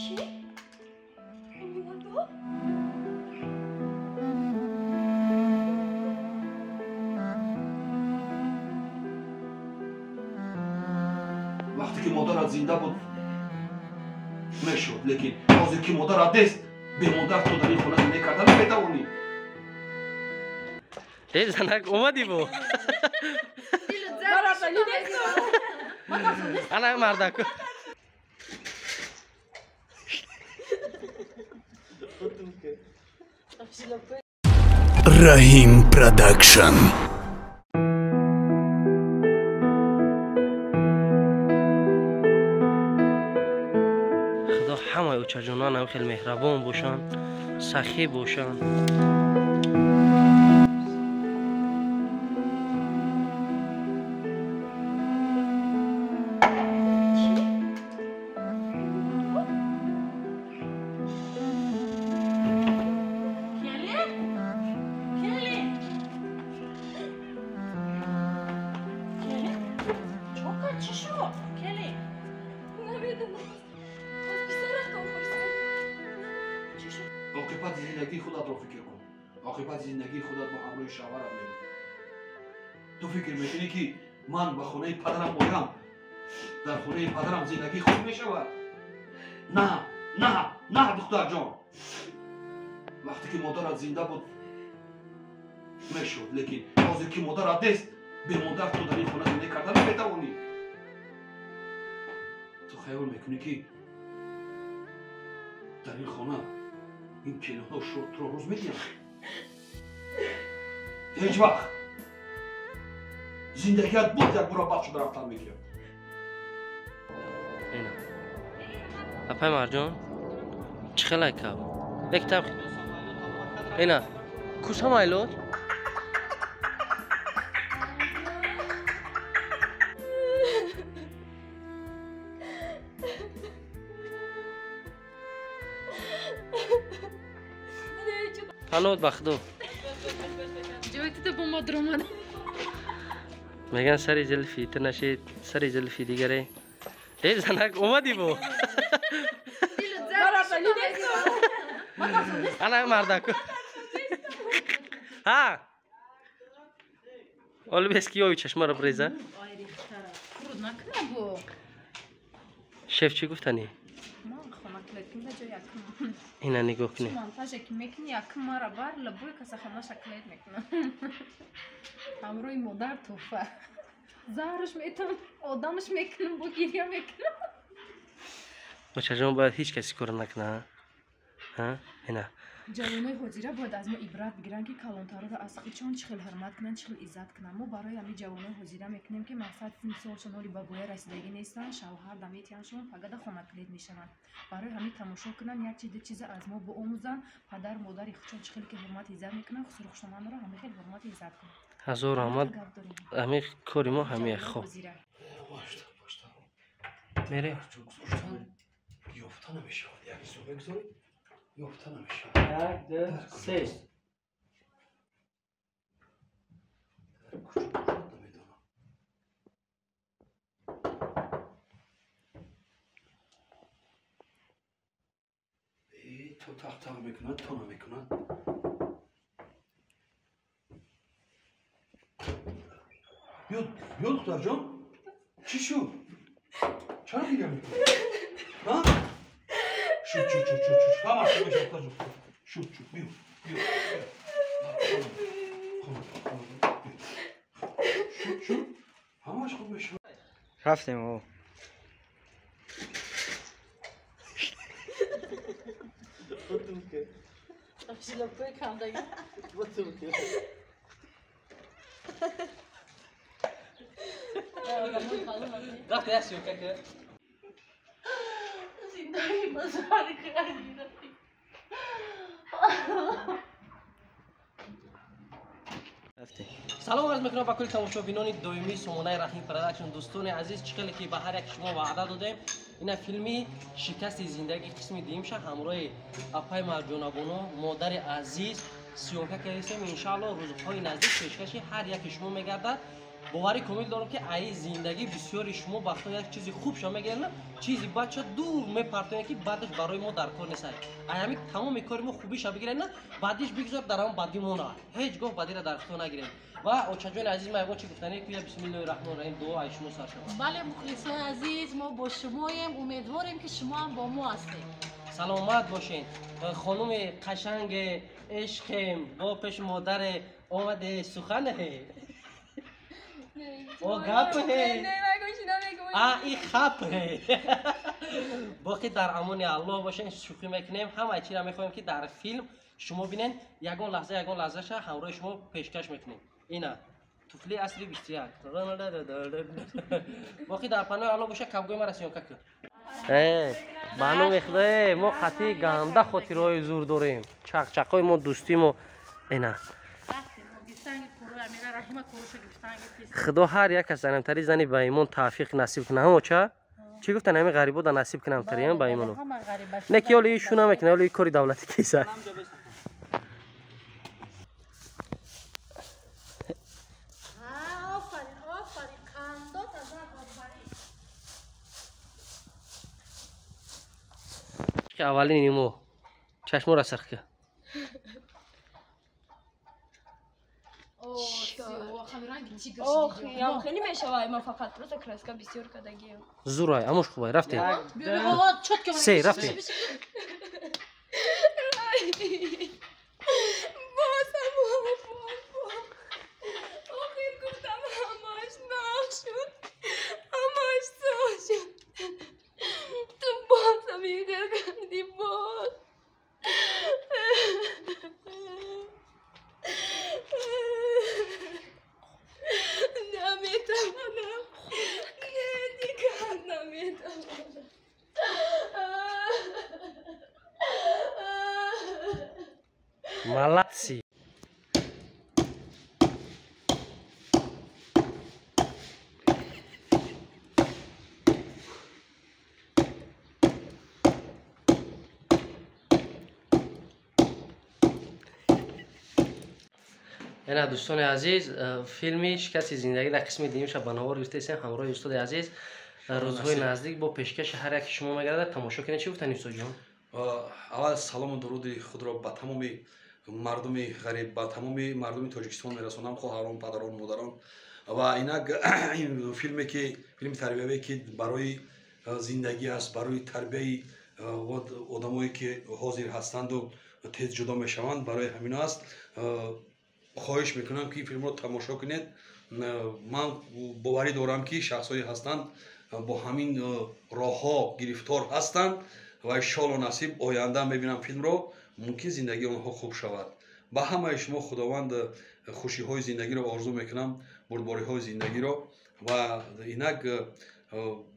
Чӣ? Омиладор? Вақте ки модарат зинда буд мешуд, лекин ҳозир ки модарат нест, бемодар ту дар ин хона зиндагӣ карда наметавонӣ. Эй занак, омадӣ бо? Ана мардак. Раҳим Продакшн. Худо ҳамаи очаҷононам хеле меҳрабон бошанд, сахӣ бошанд. Оқибати зиндагии худатро фикр кун. Оқибати зиндагии худат бо ҳамроҳи шавҳарат мебуд. Ту фикр мекунӣ, ки ман ба хонаи падарам оям, дар хонаи падарам зиндагӣ хуб мешавад? На, на, на, духтарҷон. Вақте ки модарат зинда буд мешуд, лекин ҳозир ки модарат нест, бемодар ту дар ин хона зиндагӣ карда наметавонӣ. Ту хаёл мекунӣ, ки дар ин хона ин келинҳо туро рӯз медиҳанд? Ҳеҷ вақт. Зиндагият боз якбора бад шуда рафтан мегирад. Ина апай Марҷон, чӣ хелай каб? Ектам ина кусамайлот. Панод ба худо. Меган сари зилфи ту нашид, сари зилфи дигаре. Эй занак, омадӣ бо? Ана мардак. Ҳа? Оли бес ки ови чашмаро бреза? Шеф чӣ гуфтанӣ? Ина нигоҳ кунед. Монтаже ки мекунӣ, якм мара бар лабои каса хонаша клет мекунам. Ҳамроҳи модар тӯҳфа. Заҳраш метам, одамаш мекунам, бо гиря мекунам. Очаҷон, бояд ҳеҷ каси кора накунад, ҳа? Ина. Ҷавонои ҳозира бояд аз мо ибрат бигиранд, ки калонтароро аз худшон чӣ хел ҳурмат кунанд, чӣ хел иззат кунанд. Мо барои ҳамин ҷавонои ҳозира мекунем, ки мақсад мисолшон ҳоли ба боя расидагӣ нестанд, шавҳар даметиҳандшон, пагада хонаклет мешаванд. Барои ҳамин тамошо кунанд, як чи ду чиза аз мо биомӯзанд, падар модари худшон чӣ хел ки ҳурмат иззат мекунанд, хусурхушомандро ҳамин хел ҳурмат иззат кунанд. Ҳазор раҳмат. Ҳамин кори мо ҳамин хоб. Мере? Ёфта намешавад. Як ҳисоб бигзоред. Ёфта намешавад. Як, ду, се. Дар куҷо бошад, намедонам. То тақ-тақ мекунад, то намекунад. Биё, биё, духтарҷон. Чӣ шуд? Чаро гиря мекунӣ? Ҳа? Шуд, шуд, шуд, шуд, шуд. Ҳамаш шуд, духтарҷон. Шуд, шуд, биё, биё, биё. Шуд, шуд. Ҳамаш хуб мешавад. Рафтем, о. Салом арз мекунам ба кулли тамошобинони доимии сомонаи Раҳим Продакшн. Дӯстони азиз, чӣ хеле ки ба ҳар як шумо ваъда додем, ина филми шикасти зиндагӣ қисми дуюмша ҳамроҳи апай Марҷонабоно, модари азиз, съёмка кардистем. Иншаалло рӯзҳои наздик пешкаши ҳар яки шумо мегардад. Боварӣ комил дорам ки ай зиндагӣ бисёри шумо вақто як чизи хубша мегиранд, чизи бадша дур мепартоянд ки баъдаш барои мо дар кор нест. Ай ҳамин тамоми кори мо хубиша бигиранд, бадиш бигзор дар ҳамон бадӣ мона. Ҳеҷ гоҳ бадиро дар хито нагирем. Ва очаҷони азиз, ма ягон чи гуфтанӣ ки бисмиллоҳи раҳмони раҳим дуо ай шумо сар шавад. Бале, мухлисои азиз, мо бо шумоем, умедворем ки шумо ҳам бо мо ҳастед. Саломат бошед. Хонуми қашанг ишқем бо пеш модаре омаде сухане. О гапе. А и хапе. Боқӣ дар амони Аллоҳ бошед, шӯхӣ мекунем. Ҳамаи чиро мехоҳем ки дар филм шумо бинед, ягон лаҳза ягон лаҳзаша ҳамроҳи шумо пешкаш мекунем. Ина туфли асри 21. Боқӣ дар паноҳи Аллоҳ бошед, кабгои мара съёмка кун. Ба номи Худо, мо қатъи ганда хотираҳои зур дорем. Чақчақҳои мо, дӯстии мо. Ина Худо ҳар як аз занамтари зани ба имон тавфиқ насиб кунад. Ҳам оча? Чӣ гуфтан ҳамин ғарибода насиб кунам тариам ба имону? Не ки ҳоло шу намекунад, ҳоло кори давлатӣ киса. Аввалин мо чашморо сарх кар. Хеле мешавад, ма фақат просто краска бисёр кардагием. Зурай, амош хубай, рафтем. Се, рафтем. Охир гуфтам ҳамаш нақ шуд, ҳамаш соз шуд. Ту боз ҳамин хел кардӣ, боз. Наметавонам, не, дигар наметавонам. Молодцы. Ина дӯстони азиз, филми шикасти зиндагӣ дар қисми дуюмша ба навор гирифтаистем ҳамроҳи устоди азиз. Рӯзҳои наздик бо пешкаши ҳар яки шумо мегардад. Тамошо кунед. Чӣ гуфтани устодҷон? Аввал салому дуруди худро ба тамоми мардуми ғариб, ба тамоми мардуми Тоҷикистон мерасонам, хоҳарон, падарон, модарон. Ва инак ин филме ки филми тарбиявие ки барои зиндагӣ аст, барои тарбияи одамое ки ҳозир ҳастанду тез ҷудо мешаванд, барои ҳамино аст. Хоҳиш мекунам ки ин филмро тамошо кунед. Ман боварӣ дорам ки шахсҳое ҳастанд бо ҳамин роҳҳо гирифтор ҳастанд ва иншоалло насиб оянда мебинам филмро, мумкин зиндагии онҳо хуб шавад. Ба ҳамаи шумо Худованд хушиҳои зиндагиро орзу мекунам, бурдбориҳои зиндагиро. Ва инак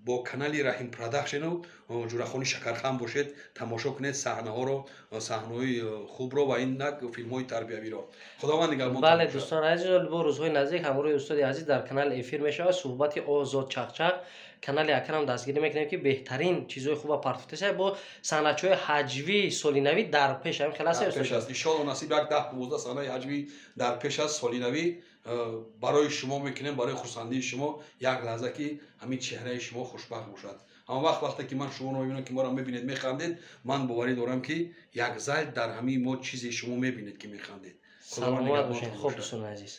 бо канали Раҳим Продакшену Ҷурахони Шакархан бошед, тамошо кунед саҳнаҳоро, саҳнаҳои хубро ва инак филмҳои тарбиявиро. Худованд нигаҳбон. Бале дӯстон азиз, бо рӯзҳои наздик ҳамроҳи устоди азиз дар канал эфир мешавад суҳбати озод чақчақ. Канали Акрам дастгирӣ мекунем ки беҳтарин чизҳои хуба партофташа бо саҳначаҳои ҳаҷвӣ солинавӣ дар пеш ҳамин хел аст. Пеш аст иншоалло насиб як 10-15 саҳнаи ҳаҷвӣ дар пеш аст солинавӣ барои шумо мекунем, барои хурсандии шумо, як лаҳза ки ҳамин чеҳраи шумо хушбахт бошад. Ҳамон вақт вақте ки ман шуморо мебинам ки моро мебинед механдед, ман боварӣ дорам ки як зал дар ҳамин мо чизе шумо мебинед ки механдед. Саломат бошед. Хуб дӯстони азиз.